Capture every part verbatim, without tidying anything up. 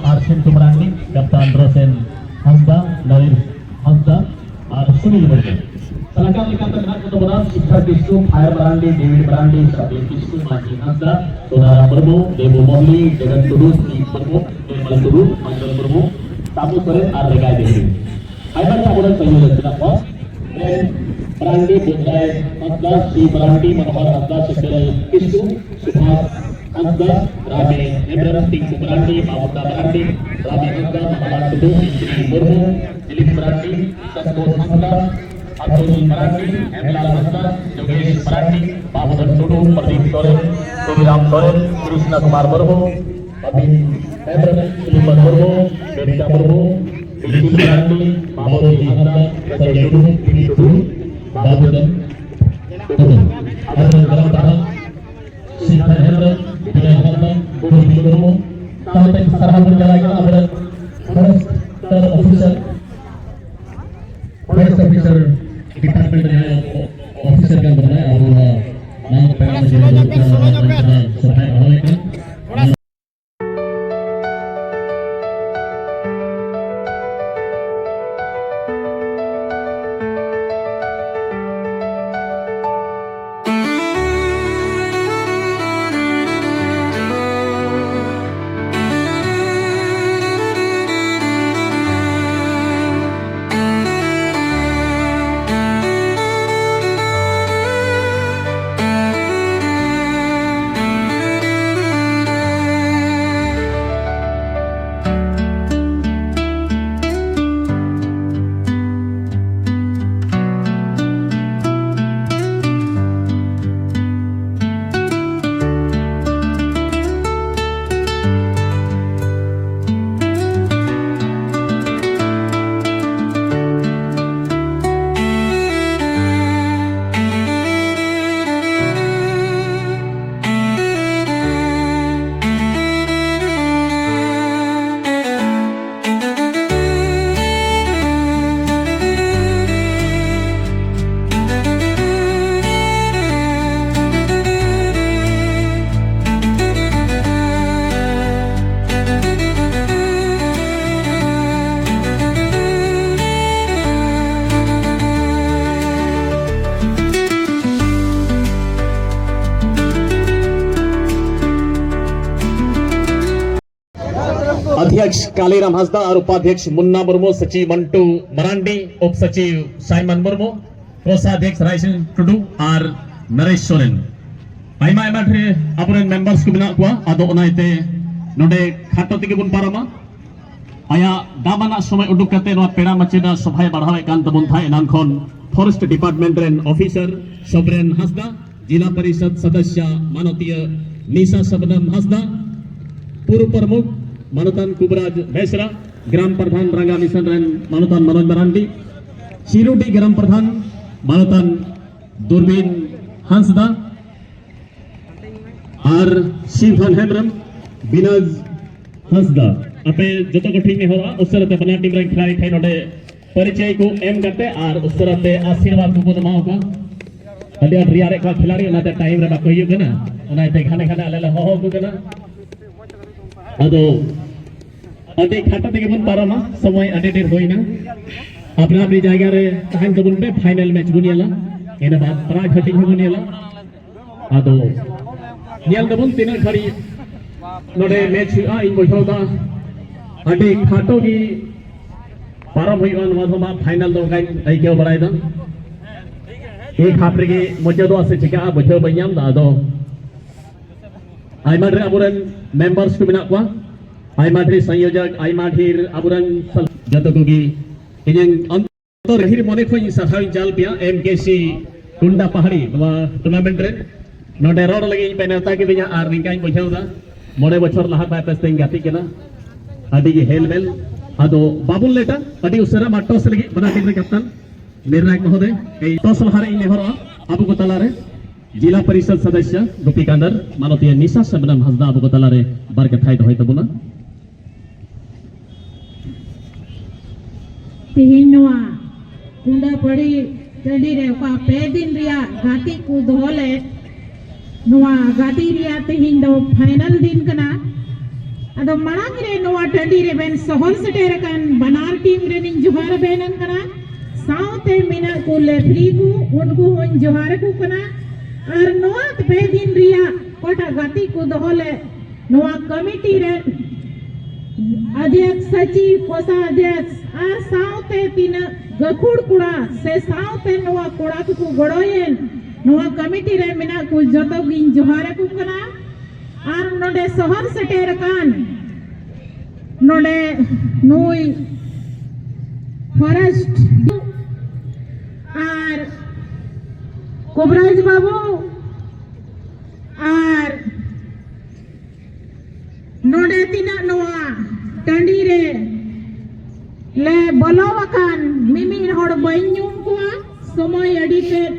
ᱟᱨ ᱥᱤᱱᱴᱩ ᱢᱟᱨᱟᱱᱰᱤ, ᱠᱟᱯᱴᱟᱱ ᱨᱚᱥᱮᱱ ᱦᱟᱸᱥᱫᱟ, ᱱᱚᱨᱮᱥ ᱦᱟᱸᱥᱫᱟ ᱟᱨ ᱥᱩᱱᱤᱞ ᱢᱩᱨᱢᱩ᱾ ᱥᱟᱞᱟᱜᱟᱢ ᱞᱮᱠᱟᱛᱮ ᱢᱮᱱᱟᱜ ᱠᱚ ᱛᱟᱵᱚᱱᱟ ᱥᱤᱠᱷᱟ ᱠᱤᱥᱠᱩ, ᱯᱷᱟᱭᱟᱨ ᱢᱟᱨᱟᱱᱰᱤ, ᱰᱮᱵᱷᱤᱰ ᱢᱟᱨᱟᱱᱰᱤ, ᱥᱟᱵᱤᱨ ᱠᱤᱥᱠᱩ, ᱢᱟᱹᱡᱷᱤ ᱦᱟᱸᱥᱫᱟ, ᱥᱳᱱᱟᱨᱟᱢ ᱢᱩᱨᱢᱩ, ᱫᱮᱵᱩ ᱢᱚᱞᱞᱤ, ᱡᱚᱜᱚᱱ ᱴᱩᱰᱩ, ᱥᱤᱵ ᱢᱩᱨᱢᱩ, ᱱᱤᱨᱢᱚᱞ ᱴᱩᱰᱩ, ᱢᱚᱱᱰᱚᱞ ᱢᱩᱨᱢᱩ, ᱛᱟᱵᱩ ᱥᱚᱨᱮᱱ ᱟᱨ ᱨᱮᱜᱟᱭ ᱫᱮᱵᱤ᱾ ᱟᱭᱢᱟ ᱜᱮ ᱟᱵᱚᱨᱮᱱ ᱯᱟᱹᱦᱤᱞ ᱨᱮ ᱢᱮᱱᱟᱜ ᱠᱚᱣᱟ᱾ ᱯᱨᱮᱢ ᱢᱟᱨᱟᱱᱰᱤ, ᱵᱩᱫᱷᱨᱟᱭ ᱦᱟᱸᱥᱫᱟ, ᱥᱤ ᱢᱟᱨᱟᱱᱰᱤ, ᱢᱚᱱᱳᱦᱚᱨ ᱦᱟᱸᱥᱫᱟ, ᱥᱮᱠᱨᱮᱞ ᱠᱤᱥᱠᱩ, ᱥᱩᱵᱷᱟᱥ ᱦᱟᱸᱥᱫᱟ, ᱨᱟᱢᱮ ᱦᱮᱢᱵᱨᱚᱢ, ᱴᱤᱝᱠᱩ ᱢᱟᱨᱟᱱᱰᱤ, ᱢᱟᱢᱩᱫᱟ ᱢᱟᱨᱟᱱᱰᱤ, ᱨᱟᱢᱮ ᱦᱟᱸᱥᱫᱟ, ᱢᱟᱢᱟᱞᱟᱞ ᱴᱩᱰᱩ, ᱢᱤᱥᱨᱤ ᱢᱩᱨᱢᱩ, ᱫᱤᱞᱤᱯ ᱢᱟᱨᱟᱱᱰᱤ, ᱥᱚᱱᱛᱳᱥ ᱦᱟᱸᱥᱫᱟ, ᱟᱛᱩᱞ ᱢᱟᱨᱟᱱᱰᱤ, ᱦᱮᱢᱞᱟᱞ ᱦᱟᱸᱥᱫᱟ, ᱡᱳᱜᱮᱥ ᱢᱟᱨᱟᱱᱰᱤ, ᱵᱟᱵᱩᱫᱷᱚᱱ ᱴᱩᱰᱩ, ᱯᱨᱚᱫᱤᱯ ᱥᱚᱨᱮᱱ, ᱥᱩᱨᱤᱨᱟᱢ ᱥᱚᱨᱮᱱ, ᱠᱨᱤᱥᱱᱟ ᱠᱩᱢᱟᱨ ᱢᱩᱨᱢᱩ, ᱟᱵᱤᱱ ᱦᱮᱢᱵᱨᱚᱢ, ᱥᱩᱞᱤᱢᱟᱱ ᱢᱩᱨᱢᱩ, ᱵᱤᱨᱥᱟ ᱢᱩᱨᱢᱩ, ᱵᱤᱥᱩ ᱢᱟᱨᱟᱱᱰᱤ, ᱵᱟᱵᱩᱡᱤ ᱦᱟᱸᱥᱫᱟ, ᱥᱚᱧᱡᱚᱭ ᱴᱩᱰᱩ, ᱯᱤ ᱴᱩᱰᱩ, ᱵᱟᱵᱩᱫᱷᱚᱱ ᱴᱩᱰᱩ᱾ ᱟᱵᱚᱨᱮᱱ ᱫᱟᱨᱟᱢ ᱫᱟᱨᱟᱢ ᱥᱤᱞᱵᱷᱟᱱ ᱦᱮᱢᱵᱨᱚᱢ, ᱵᱤᱱᱚᱭ ᱦᱟᱸᱥᱫᱟ, ᱜᱳᱵᱤᱱᱫ ᱢᱩᱨᱢᱩ, ᱥᱟᱶᱛᱮ ᱥᱟᱨᱦᱟᱣ ᱵᱚᱱ ᱪᱟᱞᱟᱜ ᱠᱟᱱᱟ ᱟᱵᱚᱨᱮᱱ forester officer, forest officer department ᱨᱮᱱ ᱚᱯᱷᱤᱥᱟᱨ ᱠᱟᱱ ᱛᱟᱵᱚᱱᱟᱭ, ᱟᱵᱚ ᱱᱚᱣᱟ ᱱᱟᱣᱟ ᱯᱮᱲᱟ ᱠᱚ ᱡᱮᱢᱚᱱ ᱥᱚᱨᱦᱟᱭ ᱦᱚᱦᱚᱭ ᱠᱟᱱ᱾ अध्यक्ष कालीराम हंसदा और उपाध्यक्ष मुन्ना मुर्मू, सचिव मंटू मरांडी, उप सचिव साइमन मुर्मू, कोषाध्यक्ष रायसिंह टुडू और नरेश सोरेन। ᱟᱭᱢᱟ ᱟᱭᱢᱟ ᱰᱷᱮᱨ ᱟᱵᱚᱨᱮᱱ ᱢᱮᱢᱵᱟᱨᱥ ᱠᱚ ᱢᱮᱱᱟᱜ ᱠᱚᱣᱟ᱾ ᱟᱫᱚ ᱚᱱᱟ ᱤᱭᱟᱹᱛᱮ ᱱᱚᱰᱮ ᱠᱷᱟᱴᱚ ᱛᱮᱜᱮ ᱵᱚᱱ ᱯᱟᱨᱚᱢᱟ᱾ ᱟᱭᱟᱜ ᱫᱟᱢᱟᱱᱟᱜ ᱥᱚᱢᱚᱭ ᱩᱰᱩᱠ ᱠᱟᱛᱮ ᱱᱚᱣᱟ ᱯᱮᱲᱟ ᱢᱟᱪᱮᱫᱟᱜ ᱥᱚᱵᱷᱟᱭ ᱵᱟᱲᱦᱟᱣᱮᱫ ᱠᱟᱱ ᱛᱟᱵᱚᱱ ᱛᱟᱦᱮᱸ ᱮᱱᱟᱝ ᱠᱷᱚᱱ ᱯᱷᱚᱨᱮᱥᱴ ᱰᱤᱯᱟᱨᱴᱢᱮᱱᱴ ᱨᱮᱱ ᱚᱯᱷᱤᱥᱟᱨ ᱥᱚᱵᱨᱮᱱ ᱦᱟᱸᱥᱫᱟ, ᱡᱤᱞᱟ ᱯᱚᱨᱤᱥᱚᱫ ᱥᱚᱫᱚᱥᱭᱟ ᱢᱟᱱᱚᱛᱤᱭᱟᱹ ᱱᱤᱥᱟ ᱥᱚᱵᱱᱚᱢ ᱦᱟᱸᱥᱫᱟ, ᱯᱩᱨᱩ ᱯᱨᱚᱢᱩᱠᱷ ᱢᱟᱱᱚᱛᱟᱱ ᱠᱩᱵᱨᱟᱡᱽ ᱵᱮᱥᱨᱟ, ᱜᱨᱟᱢ ᱯᱨᱚᱫᱷᱟᱱ ᱨᱟᱸᱜᱟ ᱢᱤᱥᱚᱱ ᱨᱮᱱ ᱢᱟᱱᱚᱛᱟᱱ ᱢᱚᱱᱳᱡᱽ ᱢᱟᱨᱟᱱᱰᱤ, ᱥᱤᱨᱩᱰᱤ ᱜᱨᱟᱢ ᱯᱨᱚᱫᱷᱟᱱ ᱢᱟᱱᱚᱛᱟᱱ ᱫᱩᱨᱵᱤᱱ ᱦᱟᱸᱥᱫᱟ, ᱟᱨ ᱥᱤᱵᱷᱟᱱ ᱦᱮᱢᱵᱨᱚᱢ, ᱵᱤᱱᱟᱡᱽ ᱦᱟᱸᱥᱫᱟ᱾ ᱟᱯᱮ ᱡᱚᱛᱚ ᱠᱚ ᱴᱷᱤᱠ ᱱᱮᱦᱚᱨᱚᱜᱼᱟ, ᱩᱥᱟᱹᱨᱟ ᱛᱮ ᱵᱟᱱᱟᱨ ᱴᱤᱢ ᱨᱮᱱ ᱠᱷᱤᱞᱟᱲᱤ ᱴᱷᱮᱱ ᱱᱚᱰᱮ ᱯᱚᱨᱤᱪᱚᱭ ᱠᱚ ᱮᱢ ᱠᱟᱛᱮ ᱟᱨ ᱩᱥᱟᱹᱨᱟ ᱛᱮ ᱟᱥᱤᱨᱵᱟᱫᱽ ᱠᱚᱵᱚᱱ ᱮᱢᱟ ᱠᱚᱣᱟ᱾ ᱟᱹᱰᱤ ᱟᱸᱴ ᱨᱮᱭᱟᱲᱮᱫ ᱠᱚᱣᱟ ᱠᱷᱤᱞᱟᱲᱤ, ᱚᱱᱟᱛᱮ ᱴᱟᱭᱤᱢ ᱨᱮ ᱵᱟᱠᱚ ᱦᱤᱡᱩᱜ ᱠᱟᱱᱟ, ᱚᱱᱟᱛᱮ ᱜᱷᱟᱱᱮ ᱜᱷᱟᱱᱮ ᱟᱞᱮ ᱞᱮ ᱦᱚᱦᱚ ᱟᱠᱚ ᱠᱟᱱᱟ᱾ ᱟᱫᱚ ᱟᱹᱰᱤ ᱠᱷᱟᱴᱚ ᱛᱮᱜᱮ ᱵᱚᱱ ᱯᱟᱨᱚᱢᱟ, ᱥᱚᱢᱚᱭ ᱟᱹᱰᱤ ᱰᱷᱮᱨ ᱦᱩᱭᱱᱟ᱾ ᱟᱯᱱᱟ ᱟᱯᱱᱤ ᱡᱟᱭᱜᱟ ᱨᱮ ᱛᱟᱦᱮᱱ ᱛᱟᱵᱚᱱ ᱯᱮ, ᱯᱷᱟᱭᱱᱮᱞ ᱢᱮᱪ ᱵᱚᱱ ᱧᱮᱞᱟ, ᱤᱱᱟᱹ ᱵᱟᱫ ᱯᱨᱟᱭᱤᱡᱽ ᱦᱟᱹᱴᱤᱧ ᱦᱚᱸᱵᱚᱱ ᱧᱮᱞᱟ᱾ ᱟᱫᱚ ᱧᱮᱞ ᱫᱟᱵᱚᱱ ᱛᱤᱱᱟᱹᱜ ᱜᱷᱟᱹᱲᱤᱡ ᱱᱚᱰᱮ ᱢᱮᱪ ᱦᱩᱭᱩᱜᱼᱟ᱾ ᱤᱧ ᱵᱩᱡᱷᱟᱹᱣ ᱫᱟ ᱟᱹᱰᱤ ᱠᱷᱟᱴᱚ ᱜᱮ ᱯᱟᱨᱚᱢ ᱦᱩᱭᱩᱜᱼᱟ ᱱᱚᱣᱟ ᱫᱚ, ᱢᱟ ᱯᱷᱟᱭᱱᱟᱞ ᱫᱚ ᱚᱱᱠᱟᱧ ᱟᱹᱭᱠᱟᱹᱣ ᱵᱟᱲᱟᱭᱮᱫᱟ᱾ ᱮᱠ ᱦᱟᱯ ᱨᱮᱜᱮ ᱢᱩᱪᱟᱹᱫᱚᱜᱼᱟ ᱥᱮ ᱪᱤᱠᱟᱹᱜᱼᱟ, ᱵᱩᱡᱷᱟᱹᱣ ᱵᱟᱹᱧ ᱧᱟᱢ ᱮᱫᱟ᱾ ᱟᱫᱚ ᱟᱭᱢᱟ ᱰᱷᱮᱨ ᱟᱵᱚᱨᱮᱱ ᱢᱮᱢᱵᱟᱨᱥ ᱠᱚ ᱢᱮᱱᱟᱜ ᱠᱚᱣᱟ, ᱟᱭᱢᱟ ᱰᱷᱮᱨ ᱥᱚᱝᱭᱳᱡᱚᱠ, ᱟᱭᱢᱟ ᱰᱷᱮᱨ ᱟᱵᱚᱨᱮᱱ ᱥᱟᱞ-, ᱡᱚᱛᱚ ᱠᱚᱜᱮ ᱤᱧᱟᱹᱝ ᱚᱱᱛᱚᱨ ᱜᱟᱹᱦᱤᱨ ᱢᱚᱱᱮ ᱠᱷᱚᱱ ᱤᱧ ᱥᱟᱨᱦᱟᱣ ᱤᱧ ᱪᱟᱞ ᱯᱮᱭᱟ ᱮᱢ ᱠᱮ ᱥᱤ ᱠᱩᱱᱰᱟ ᱯᱟᱦᱟᱲᱤ ᱱᱚᱣᱟ ᱴᱩᱨᱱᱟᱢᱮᱱᱴ ᱨᱮ᱾ ᱱᱚᱰᱮ ᱨᱚᱲ ᱞᱟᱹᱜᱤᱫ ᱤᱧ ᱯᱮ ᱱᱮᱣᱛᱟ ᱠᱤᱫᱤᱧᱟ ᱟᱨ ᱱᱤᱝᱠᱟᱧ ᱵᱩᱡᱷᱟᱹᱣ ᱮᱫᱟ, ᱢᱚᱬᱮ ᱵᱚᱪᱷᱚᱨ ᱞᱟᱦᱟ ᱵᱟᱭ ᱯᱮᱥ ᱛᱮᱧ ᱜᱟᱛᱮᱜ ᱠᱟᱱᱟ᱾ ᱟᱹᱰᱤ ᱜᱮ ᱦᱮᱞ ᱢᱮᱞ᱾ ᱟᱫᱚ ᱵᱟᱵᱚᱱ ᱞᱮᱴᱟ, ᱟᱹᱰᱤ ᱩᱥᱟᱹᱨᱟ ᱢᱟ ᱴᱚᱥ ᱞᱟᱹᱜᱤᱫ ᱵᱟᱱᱟᱨ ᱴᱤᱢ ᱨᱮ ᱠᱟᱯᱴᱟᱱ ᱱᱤᱨᱱᱟᱭᱚᱠ ᱢᱚᱦᱳᱫᱚᱭ, ᱮᱭ ᱴᱚᱥ ᱞᱟᱦᱟᱨᱮ ᱤᱧ ᱱᱮᱦᱚᱨᱚᱜᱼᱟ ᱟᱵᱚ ᱠᱚ ᱛᱟᱞᱟᱨᱮ ᱡᱤᱞᱟ ᱯᱚᱨᱤᱥᱚᱫ ᱥᱚᱫᱚᱥᱭᱚ ᱜᱳᱯᱤ ᱠᱟᱸᱫᱚᱨ, ᱢᱟᱱᱚᱛᱤᱭᱟᱹ ᱱᱤᱥᱟ ᱥᱟᱢᱱᱟᱢ ᱦᱟᱸᱥᱫᱟ ᱟᱵᱚ ᱠᱚ ᱛᱟᱞᱟᱨᱮ ᱵᱟᱨ ᱠᱟᱛᱷᱟᱭ ᱫᱚᱦᱚᱭ ᱛᱟᱵᱚᱱᱟ᱾ ᱛᱮᱦᱮᱧ ᱱᱚᱣᱟ ᱠᱩᱸᱰᱟᱯᱟᱹᱲᱤ ᱴᱟᱺᱰᱤ ᱨᱮ ᱚᱠᱟ ᱯᱮ ᱫᱤᱱ ᱨᱮᱭᱟᱜ ᱜᱟᱛᱮ ᱠᱚ ᱫᱚᱦᱚ ᱞᱮᱫ, ᱱᱚᱣᱟ ᱜᱟᱛᱮ ᱨᱮᱭᱟᱜ ᱛᱮᱦᱮᱧ ᱫᱚ ᱯᱷᱟᱭᱱᱟᱞ ᱫᱤᱱ ᱠᱟᱱᱟ᱾ ᱟᱫᱚ ᱢᱟᱲᱟᱝ ᱨᱮ ᱱᱚᱣᱟ ᱴᱟᱺᱰᱤ ᱨᱮᱵᱮᱱ ᱥᱚᱦᱚᱨ ᱥᱮᱴᱮᱨ ᱟᱠᱟᱱ ᱵᱟᱱᱟᱨ ᱴᱤᱢ ᱨᱮᱱᱤᱧ ᱡᱚᱦᱟᱨ ᱟᱵᱮᱱ ᱠᱟᱱᱟ, ᱥᱟᱶᱛᱮ ᱢᱮᱱᱟᱜ ᱠᱚ ᱞᱮᱯᱷᱨᱤ ᱠᱚ, ᱩᱱᱠᱩ ᱦᱚᱸᱧ ᱡᱚᱦᱟᱨ ᱟᱠᱚ ᱠᱟᱱᱟ᱾ ᱟᱨ ᱱᱚᱣᱟ ᱯᱮ ᱫᱤᱱ ᱨᱮᱭᱟᱜ ᱚᱠᱟᱴᱟᱜ ᱜᱟᱛᱮ ᱠᱚ ᱫᱚᱦᱚ ᱞᱮᱫ, ᱱᱚᱣᱟ ᱠᱚᱢᱤᱴᱤ ᱨᱮᱱ ᱚᱫᱷᱭᱚᱠᱥ, ᱥᱚᱪᱤᱵᱽ, ᱠᱳᱥᱟᱫᱷᱭᱚᱠᱥ ᱟᱨ ᱥᱟᱶᱛᱮ ᱛᱤᱱᱟᱹᱜ ᱜᱟᱹᱠᱷᱩᱲ ᱠᱚᱲᱟ ᱥᱮ ᱥᱟᱶᱛᱮ ᱱᱚᱣᱟ ᱠᱚᱲᱟ ᱠᱚᱠᱚ ᱜᱚᱲᱚᱭᱮᱱ, ᱱᱚᱣᱟ ᱠᱚᱢᱤᱴᱤ ᱨᱮ ᱢᱮᱱᱟᱜ ᱠᱚ ᱡᱚᱛᱚ ᱜᱤᱧ ᱡᱚᱦᱟᱨ ᱟᱠᱚ ᱠᱟᱱᱟ᱾ ᱟᱨ ᱱᱚᱰᱮ ᱥᱚᱦᱚᱨ ᱥᱮᱴᱮᱨ ᱟᱠᱟᱱ ᱱᱚᱰᱮ ᱱᱩᱭ ᱯᱷᱚᱨᱮᱥᱴ ᱟᱨ ᱠᱚᱵᱨᱟᱡᱽ ᱵᱟᱹᱵᱩ ᱟᱨ ᱱᱚᱰᱮ ᱛᱤᱱᱟᱹᱜ ᱱᱚᱣᱟ ᱴᱟᱺᱰᱤ ᱨᱮ ᱞᱮ ᱵᱚᱞᱚ ᱟᱠᱟᱱ ᱢᱤᱢᱤᱫ ᱦᱚᱲ ᱵᱟᱹᱧ ᱧᱩᱢ ᱠᱚᱣᱟ, ᱥᱚᱢᱚᱭ ᱟᱹᱰᱤ ᱛᱮᱫ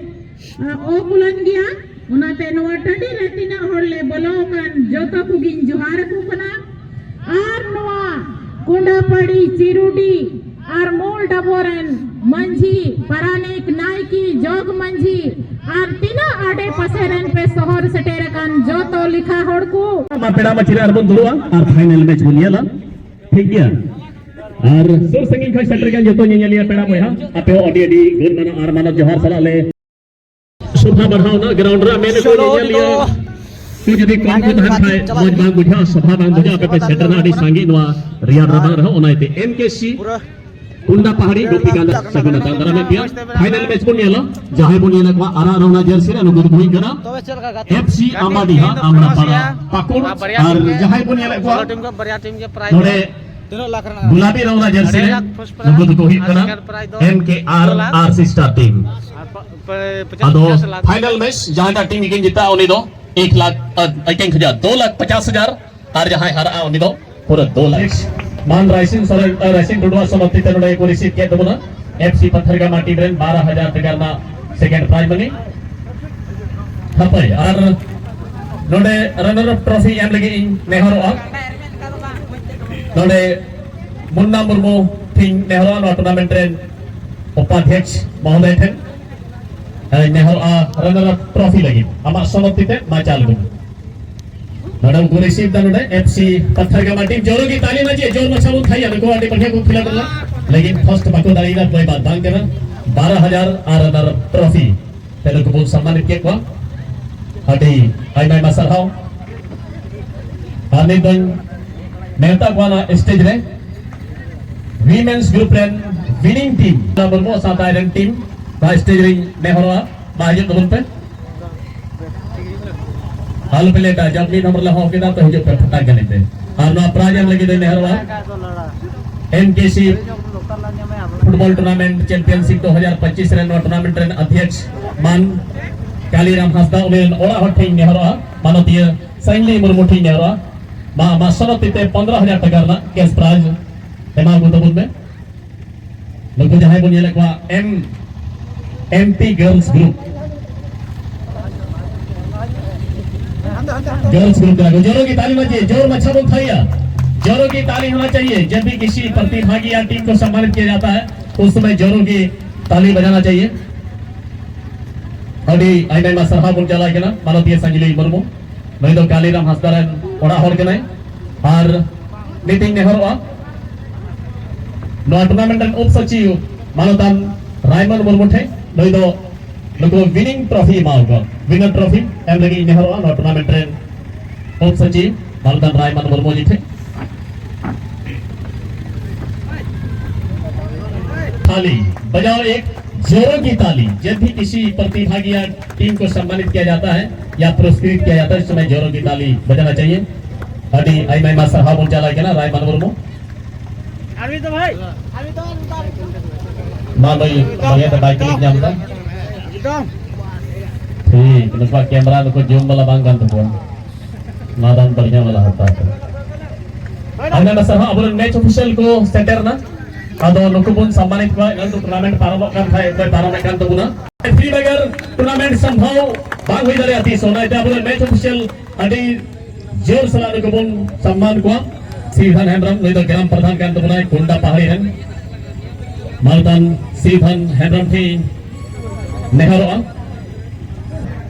ᱚᱠᱩᱞᱟᱹᱱ ᱜᱮᱭᱟ᱾ ᱚᱱᱟᱛᱮ ᱱᱚᱣᱟ ᱴᱟᱺᱰᱤ ᱨᱮ ᱛᱤᱱᱟᱹᱜ ᱦᱚᱲ ᱞᱮ ᱵᱚᱞᱚ ᱟᱠᱟᱱ ᱡᱚᱛᱚ ᱠᱚᱜᱤᱧ ᱡᱚᱦᱟᱨ ᱟᱠᱚ ᱠᱟᱱᱟ᱾ ᱟᱨ ᱱᱚᱣᱟ ᱠᱩᱸᱰᱟᱯᱟᱲᱤ ᱪᱤᱨᱩᱰᱤ ᱟᱨ ᱢᱩᱞ ᱰᱟᱵᱚᱨ ᱨᱮᱱ ᱢᱟᱹᱡᱷᱤ, ᱯᱟᱨᱟᱱᱤᱠ, ᱱᱟᱭᱠᱮ, ᱡᱚᱜᱽ ᱢᱟᱹᱡᱷᱤ ᱟᱨ ᱛᱤᱱᱟᱹᱜ ᱟᱰᱮ ᱯᱟᱥᱮ ᱨᱮᱱ ᱯᱮ ᱥᱚᱦᱚᱨ ᱥᱮᱴᱮᱨ ᱟᱠᱟᱱ ᱡᱚᱛᱚ ᱞᱮᱠᱷᱟ ᱦᱚᱲ ᱠᱚ᱾ ᱢᱟ ᱯᱮᱲᱟ ᱢᱟᱹᱪᱤ ᱨᱮ ᱟᱨᱵᱚᱱ ᱫᱩᱲᱩᱵᱼᱟ ᱟᱨ ᱯᱷᱟᱭᱱᱟᱞ ᱢᱮᱪ ᱵᱚᱱ ᱧᱮᱞᱟ᱾ ᱴᱷᱤᱠ ᱜᱮᱭᱟ᱾ ᱟᱨ ᱥᱩᱨ ᱥᱟᱺᱜᱤᱧ ᱠᱷᱚᱱ ᱥᱮᱴᱮᱨ ᱟᱠᱟᱱ ᱡᱚᱛᱚ ᱧᱮᱧᱮᱞᱤᱭᱟᱹ ᱯᱮᱲᱟ ᱵᱚᱭᱦᱟ, ᱟᱯᱮ ᱦᱚᱸ ᱟᱹᱰᱤ ᱟᱹᱰᱤ ᱜᱩᱱ ᱢᱟᱱᱟᱣ ᱟᱨ ᱢᱟᱱᱚᱛ ᱡᱚᱦᱟᱨ ᱥᱟᱞᱟᱜ ᱞᱮ ᱥᱚᱵᱷᱟ ᱵᱟᱲᱦᱟᱣᱱᱟ᱾ ᱜᱨᱟᱣᱩᱱᱰ ᱨᱮ ᱢᱮᱱ ᱟᱠᱚ ᱧᱮᱧᱮᱞᱤᱭᱟᱹ ᱠᱚ ᱡᱩᱫᱤ ᱠᱚᱢ ᱠᱚ ᱛᱟᱦᱮᱱ ᱠᱷᱟᱡ ᱢᱚᱡᱽ ᱵᱟᱝ ᱵᱩᱡᱷᱟᱹᱜᱼᱟ, ᱥᱚᱵᱷᱟ ᱵᱟᱝ ᱵᱩᱡᱷᱟᱹᱜᱼᱟ᱾ ᱟᱯᱮ ᱯᱮ ᱥᱮᱴᱮᱨᱱᱟ ᱟᱹᱰᱤ ᱥᱟᱸᱜᱮ ᱱᱚᱣᱟ ᱨᱮᱭᱟᱲ ᱨᱟᱵᱟᱝ ᱨᱮᱦᱚᱸ, ᱚᱱᱟ ᱤᱭᱟᱹᱛᱮ ᱮᱢ ᱠᱮ ᱥᱤ ᱠᱩᱱᱰᱟ ᱯᱟᱦᱟᱲᱤ ᱜᱳᱯᱤᱠᱟᱱᱫ ᱥᱟᱹᱜᱩᱱ ᱟᱛᱟᱝ ᱫᱟᱨᱟᱢᱮᱫ ᱯᱮᱭᱟ᱾ ᱯᱷᱟᱭᱱᱟᱞ ᱢᱮᱪ ᱵᱚᱱ ᱧᱮᱞᱟ᱾ ᱡᱟᱦᱟᱸᱭ ᱵᱚᱱ ᱧᱮᱞᱮᱫ ᱠᱚᱣᱟ ᱟᱨᱟᱜ ᱨᱚᱝ ᱟᱜ ᱡᱟᱹᱨᱥᱤ ᱨᱮ, ᱱᱩᱠᱩ ᱫᱚᱠᱚ ᱦᱩᱭᱩᱜ ᱠᱟᱱᱟ ᱮᱯᱷ ᱥᱤ ᱟᱢᱵᱟᱰᱤᱦᱟ, ᱟᱢᱲᱟᱯᱟᱲᱟ, ᱯᱟᱹᱠᱩᱲ᱾ ᱟᱨ ᱡᱟᱦᱟᱸᱭ ᱵᱚᱱ ᱧᱮᱞᱮᱫ ᱠᱚᱣᱟ ᱱᱚᱰᱮ ᱜᱩᱞᱟᱵᱤ ᱨᱚᱝ ᱟᱜ ᱡᱟᱹᱨᱥᱤ ᱨᱮ, ᱱᱩᱠᱩ ᱫᱚᱠᱚ ᱦᱩᱭᱩᱜ ᱠᱟᱱᱟ ᱮᱢ ᱠᱮ ᱟᱨ ᱟᱨ ᱥᱤᱥᱴᱟᱨ ᱴᱤᱢ᱾ ᱟᱫᱚ ᱯᱷᱟᱭᱱᱟᱞ ᱢᱮᱪ ᱡᱟᱦᱟᱸᱴᱟᱜ ᱴᱤᱢ ᱜᱮᱠᱤᱱ ᱡᱤᱛᱟ, ᱩᱱᱤ ᱫᱚ ᱮᱠ ᱞᱟᱠᱷ, ᱟᱹ, ᱮᱠ ᱦᱟᱡᱟᱨ, ᱫᱩ ᱞᱟᱠᱷ ᱯᱚᱪᱟᱥ ᱦᱟᱡᱟᱨ, ᱟᱨ ᱡᱟᱦᱟᱸᱭ ᱦᱟᱨᱟᱜᱼᱟ, ᱩᱱᱤ ᱫᱚ ᱯᱩᱨᱟᱹ ᱫᱩ ᱞᱟᱠᱷ᱾ ᱢᱟᱱ ᱨᱟᱭᱥᱤᱝ ᱥᱚᱨᱮᱱ, ᱟᱹ, ᱨᱟᱭᱥᱤᱝ ᱴᱩᱰᱩᱣᱟᱜ ᱥᱚᱢᱟᱯᱛᱤ ᱛᱮ ᱱᱚᱰᱮ ᱠᱚ ᱨᱤᱥᱤᱵᱷ ᱠᱮᱫ ᱛᱟᱵᱚᱱᱟ ᱮᱯᱷ ᱥᱤ ᱯᱟᱛᱷᱟᱨᱜᱟᱢᱟ ᱴᱤᱢ ᱨᱮᱱ ᱵᱟᱨ ᱦᱟᱡᱟᱨ ᱴᱟᱠᱟ ᱨᱮᱱᱟᱜ ᱥᱮᱠᱮᱱᱰ ᱯᱨᱟᱭᱤᱡᱽ ᱢᱟᱱᱤ᱾ ᱦᱟᱯᱟᱭ, ᱟᱨ ᱱᱚᱰᱮ ᱨᱟᱱᱟᱨ ᱟᱯ ᱴᱨᱚᱯᱷᱤ ᱮᱢ ᱞᱟᱹᱜᱤᱫ ᱤᱧ ᱱᱮᱦᱚᱨᱚᱜᱼᱟ᱾ ᱱᱚᱰᱮ ᱢᱩᱱᱱᱟ ᱢᱩᱨᱢᱩ ᱴᱷᱮᱱ ᱱᱮᱦᱚᱨᱚᱜᱼᱟ, ᱱᱚᱣᱟ ᱴᱩᱨᱱᱟᱢᱮᱱᱴ ᱨᱮᱱ ᱩᱯᱟᱫᱷᱭᱚᱠᱥ ᱢᱚᱦᱳᱫᱚᱭ ᱴᱷᱮᱱ᱾ ᱮ, ᱱᱮᱦᱚᱨᱚᱜᱼᱟ ᱨᱟᱱᱟᱨ ᱟᱯ ᱴᱨᱚᱯᱷᱤ ᱞᱟᱹᱜᱤᱫ᱾ ᱟᱢᱟᱜ ᱥᱚᱢᱚᱛ ᱛᱤ ᱛᱮ ᱢᱟ ᱪᱟᱞ ᱜᱚᱫ᱾ ᱱᱚᱰᱮ ᱠᱚ ᱨᱤᱥᱤᱵᱷ ᱫᱟ ᱱᱚᱰᱮ ᱮᱯᱷ ᱥᱤ ᱯᱟᱛᱷᱟᱨᱜᱟᱢᱟ ᱴᱤᱢ᱾ ᱡᱳᱨ ᱜᱮ ᱛᱟᱞᱤ ᱢᱟ ᱪᱮᱫ ᱡᱳᱨ ᱢᱟᱪᱷᱟ ᱵᱚᱱ ᱛᱷᱟᱭᱟ, ᱱᱩᱠᱩ ᱟᱹᱰᱤ ᱵᱟᱲᱤᱭᱟ ᱠᱚ ᱠᱷᱮᱞᱟ ᱠᱟᱱᱟ, ᱞᱮᱠᱤᱱ ᱯᱷᱟᱥᱴ ᱵᱟᱠᱚ ᱫᱟᱲᱮᱭᱟᱫᱟ᱾ ᱠᱳᱭ ᱵᱟᱛ ᱵᱟᱝ ᱠᱟᱱᱟ᱾ ᱵᱟᱨᱚ ᱦᱟᱡᱟᱨ ᱟᱨ ᱨᱟᱱᱟᱨ ᱟᱯ ᱴᱨᱚᱯᱷᱤ ᱛᱮ ᱱᱩᱠᱩ ᱵᱚᱱ ᱥᱚᱱᱢᱟᱱᱤᱛ ᱠᱮᱫ ᱠᱚᱣᱟ᱾ ᱟᱹᱰᱤ ᱟᱭᱢᱟ ᱟᱭᱢᱟ ᱥᱟᱨᱦᱟᱣ᱾ ᱟᱨ ᱱᱤᱛ ᱫᱚᱧ ᱱᱮᱣᱛᱟ ᱠᱚᱣᱟ ᱱᱚᱣᱟ ᱥᱴᱮᱡ ᱨᱮ ᱣᱤᱢᱮᱱᱥ ᱜᱨᱩᱯ ᱨᱮᱱ ᱣᱤᱱᱤᱝ ᱴᱤᱢ, ᱢᱩᱨᱢᱩ ᱥᱟᱶᱛᱟ ᱨᱮᱱ ᱴᱤᱢ ᱱᱚᱣᱟ ᱥᱴᱮᱡ ᱨᱤᱧ ᱱᱮᱦᱚᱨᱚᱜᱼᱟ, ᱢᱟ ᱦᱤᱡᱩᱜ ᱛᱟᱵᱚᱱ ᱯᱮ᱾ ᱟᱞᱚ ᱯᱮ ᱞᱮᱴᱟ, ᱡᱟᱵ ᱢᱤᱫ ᱱᱚᱢᱵᱚᱨ ᱞᱮ ᱦᱚᱦᱚ ᱠᱮᱫᱟ ᱛᱚ ᱦᱤᱡᱩᱜ ᱯᱮ ᱯᱷᱟᱴᱟᱠ ᱜᱟᱹᱰᱤ ᱛᱮ᱾ ᱟᱨ ᱱᱚᱣᱟ ᱯᱨᱟᱭᱤᱡᱽ ᱮᱢ ᱞᱟᱹᱜᱤᱫ ᱫᱚᱧ ᱱᱮᱦᱚᱨᱚᱜᱼᱟ ᱮᱢ ᱠᱮ ᱥᱤ ᱯᱷᱩᱴᱵᱚᱞ ᱴᱩᱨᱱᱟᱢᱮᱱᱴ ᱪᱟᱢᱯᱤᱭᱟᱱᱥᱤᱯ ᱫᱩ ᱦᱟᱡᱟᱨ ᱯᱚᱸᱪᱤᱥ ᱨᱮᱱ ᱱᱚᱣᱟ ᱴᱩᱨᱱᱟᱢᱮᱱᱴ ᱨᱮᱱ ᱚᱫᱷᱭᱚᱠᱥ ᱢᱟᱱ ᱠᱟᱞᱤᱨᱟᱢ ᱦᱟᱸᱥᱫᱟ, ᱩᱱᱤ ᱨᱮᱱ ᱚᱲᱟᱜ ᱦᱚᱲ ᱴᱷᱮᱱ ᱤᱧ ᱱᱮᱦᱚᱨᱚᱜᱼᱟ, ᱢᱟᱱᱚᱛᱤᱭᱟᱹ ᱥᱟᱧᱞᱤ ᱢᱩᱨᱢᱩ ᱴᱷᱮᱱ ᱤᱧ ᱱᱮᱦᱚᱨᱚᱜᱼᱟ, ᱢᱟ ᱟᱢᱟᱜ ᱥᱚᱱᱚᱛ ᱛᱤ ᱛᱮ ᱯᱚᱱᱫᱽᱨᱚ ᱦᱟᱡᱟᱨ ᱴᱟᱠᱟ ᱨᱮᱱᱟᱜ ᱠᱮᱥ ᱯᱨᱟᱭᱤᱡᱽ ᱮᱢᱟ ᱠᱚ ᱛᱟᱵᱚᱱ ᱢᱮ᱾ ᱱᱩᱠᱩ ᱡᱟᱦᱟᱸᱭ ᱵᱚᱱ ᱧᱮᱞᱮᱫ ᱠᱚᱣᱟ, M, M P girls group, girls group ᱠᱟᱱᱟ ᱠᱚ᱾ ᱡᱳᱨᱳ ᱠᱤ ᱛᱟᱞᱤ ᱵᱟᱡᱮ, ᱡᱳᱨ ᱢᱟᱪᱷᱟ ᱵᱚᱱ ᱛᱷᱟᱭᱟ, ᱡᱳᱨᱳ ᱠᱤ ᱛᱟᱞᱤ ᱦᱳᱱᱟ ᱪᱟᱦᱤᱭᱮ᱾ ᱡᱟᱵ ᱵᱷᱤ ᱠᱤᱥᱤ ᱯᱨᱚᱛᱤᱵᱷᱟᱜᱤ ᱭᱟ ᱴᱤᱢ ᱠᱚ ᱥᱚᱢᱢᱟᱱᱤᱛ ᱠᱤᱭᱟ ᱡᱟᱛᱟ ᱦᱟᱭ, ᱩᱥ ᱥᱚᱢᱚᱭ ᱡᱳᱨᱳ ᱠᱤ ᱛᱟᱞᱤ ᱵᱟᱡᱟᱱᱟ ᱪᱟᱦᱤᱭᱮ᱾ ᱟᱹᱰᱤ ᱟᱭᱢᱟ ᱟᱭᱢᱟ ᱥᱟᱨᱦᱟᱣ ᱵᱚᱱ ᱪᱟᱞᱟᱭ ᱠᱟᱱᱟ ᱢᱟᱱᱚᱛᱤᱭᱟᱹ ᱥᱟᱧᱡᱞᱤ ᱢᱩᱨᱢᱩ᱾ ᱱᱩᱭ ᱫᱚ ᱠᱟᱞᱤᱨᱟᱢ ᱦᱟᱸᱥᱫᱟ ᱨᱮᱱ ᱚᱲᱟᱜ ᱦᱚᱲ ᱠᱟᱱᱟᱭ᱾ ᱟᱨ ᱱᱤᱛᱤᱧ ᱱᱮᱦᱚᱨᱚᱜᱼᱟ ᱱᱚᱣᱟ ᱴᱩᱨᱱᱟᱢᱮᱱᱴ ᱨᱮᱱ ᱩᱯ ᱥᱚᱪᱤᱵᱽ ᱢᱟᱱᱚᱛᱟᱱ ᱨᱟᱭᱢᱚᱱ ᱢᱩᱨᱢᱩ ᱴᱷᱮᱱ, ᱱᱩᱭ ᱫᱚ ᱱᱩᱠᱩ ᱣᱤᱱᱤᱝ ᱴᱨᱚᱯᱷᱤ ᱮᱢᱟᱣ ᱠᱚᱣᱟ, ᱣᱤᱱᱟᱨ ᱴᱨᱚᱯᱷᱤ ᱮᱢ ᱞᱟᱹᱜᱤᱫ ᱤᱧ ᱱᱮᱦᱚᱨᱚᱜᱼᱟ ᱱᱚᱣᱟ ᱴᱩᱨᱱᱟᱢᱮᱱᱴ ᱨᱮᱱ ᱩᱯ ᱥᱚᱪᱤᱵᱽ ᱢᱟᱱᱚᱛᱟᱱ ᱨᱟᱭᱢᱚᱱ ᱢᱩᱨᱢᱩ ᱡᱤ ᱴᱷᱮᱱ᱾ ताली बजाओ एक जोरों की ताली। जब भी किसी प्रतिभागी या टीम को सम्मानित किया जाता है या पुरस्कृत किया जाता है, उस समय जोरों की ताली बजाना चाहिए। ᱟᱹᱰᱤ ᱟᱭᱢᱟ ᱟᱭᱢᱟ ᱥᱟᱨᱦᱟᱣ ᱵᱚᱱ ᱪᱟᱞᱟᱭ ᱠᱟᱱᱟ ᱨᱟᱭᱢᱟᱱ ᱢᱩᱨᱢᱩ᱾ ᱟᱨ ᱢᱤᱫ ᱫᱚ ᱵᱷᱟᱭ, ᱟᱨ ᱢᱤᱫ ᱫᱚ, ᱟᱨ ᱢᱤᱫ ᱫᱚ᱾ ᱢᱟ ᱵᱷᱟᱭ, ᱵᱟᱨᱭᱟ ᱛᱮ ᱵᱟᱭ ᱠᱞᱤᱠ ᱧᱟᱢ ᱮᱫᱟ᱾ ᱮᱠᱫᱚᱢ᱾ ᱴᱷᱤᱠ, ᱱᱩᱠᱩᱣᱟᱜ ᱠᱮᱢᱨᱟ ᱱᱩᱠᱩ ᱡᱩᱢ ᱵᱟᱞᱟ ᱵᱟᱝ ᱠᱟᱱ ᱛᱟᱠᱚᱣᱟ᱾ ᱱᱚᱣᱟ ᱫᱚ ᱵᱟᱹᱲᱤᱡ ᱵᱟᱞᱟ ᱦᱟᱛᱟᱣ ᱠᱟᱱᱟ᱾ ᱟᱭᱢᱟ ᱟᱭᱢᱟ ᱥᱟᱨᱦᱟᱣ, ᱟᱵᱚᱨᱮᱱ ᱢᱮᱪ ᱚᱯᱷᱤᱥᱤᱭᱟᱞ ᱠᱚ ᱥᱮᱴᱮᱨ ᱮᱱᱟ᱾ ᱟᱫᱚ ᱱᱩᱠᱩ ᱵᱚᱱ ᱥᱚᱢᱢᱟᱱᱤᱛ ᱠᱚᱣᱟ, ᱮᱱᱠᱷᱟᱱ ᱴᱩᱨᱱᱟᱢᱮᱱᱴ ᱯᱟᱨᱚᱢᱚᱜ ᱠᱟᱱ ᱠᱷᱟᱡ ᱚᱠᱚᱭ ᱯᱟᱨᱚᱢᱮᱫ ᱠᱟᱱ ᱛᱟᱵᱚᱱᱟ᱾ ᱯᱷᱨᱤ ᱵᱮᱜᱟᱨ ᱴᱩᱨᱱᱟᱢᱮᱱᱴ ᱥᱚᱢᱵᱷᱚᱵ ᱵᱟᱝ ᱦᱩᱭ ᱫᱟᱲᱮᱭᱟᱜᱼᱟ ᱛᱤᱥ ᱦᱚᱸ, ᱚᱱᱟᱛᱮ ᱟᱵᱚᱨᱮᱱ ᱢᱮᱪ ᱚᱯᱷᱤᱥᱤᱭᱟᱞ ᱟᱹᱰᱤ ᱡᱳᱨ ᱥᱟᱞᱟᱜ ᱱᱩᱠᱩ ᱵᱚᱱ ᱥᱚᱢᱢᱟᱱ ᱠᱚᱣᱟ᱾ ᱥᱤᱵᱷᱟᱱ ᱦᱮᱢᱵᱨᱚᱢ, ᱱᱩᱭ ᱫᱚ ᱜᱨᱟᱢ ᱯᱨᱚᱫᱷᱟᱱ ᱠᱟᱱ ᱛᱟᱵᱚᱱᱟᱭ ᱠᱩᱱᱰᱟ ᱯᱟᱦᱟᱲᱤ ᱨᱮᱱ᱾ ᱢᱟᱱᱚᱛᱟᱱ ᱥᱤᱵᱷᱟᱱ ᱦᱮᱢᱵᱨᱚᱢ ᱴᱷᱮᱱ ᱱᱮᱦᱚᱨᱚᱜᱼᱟ᱾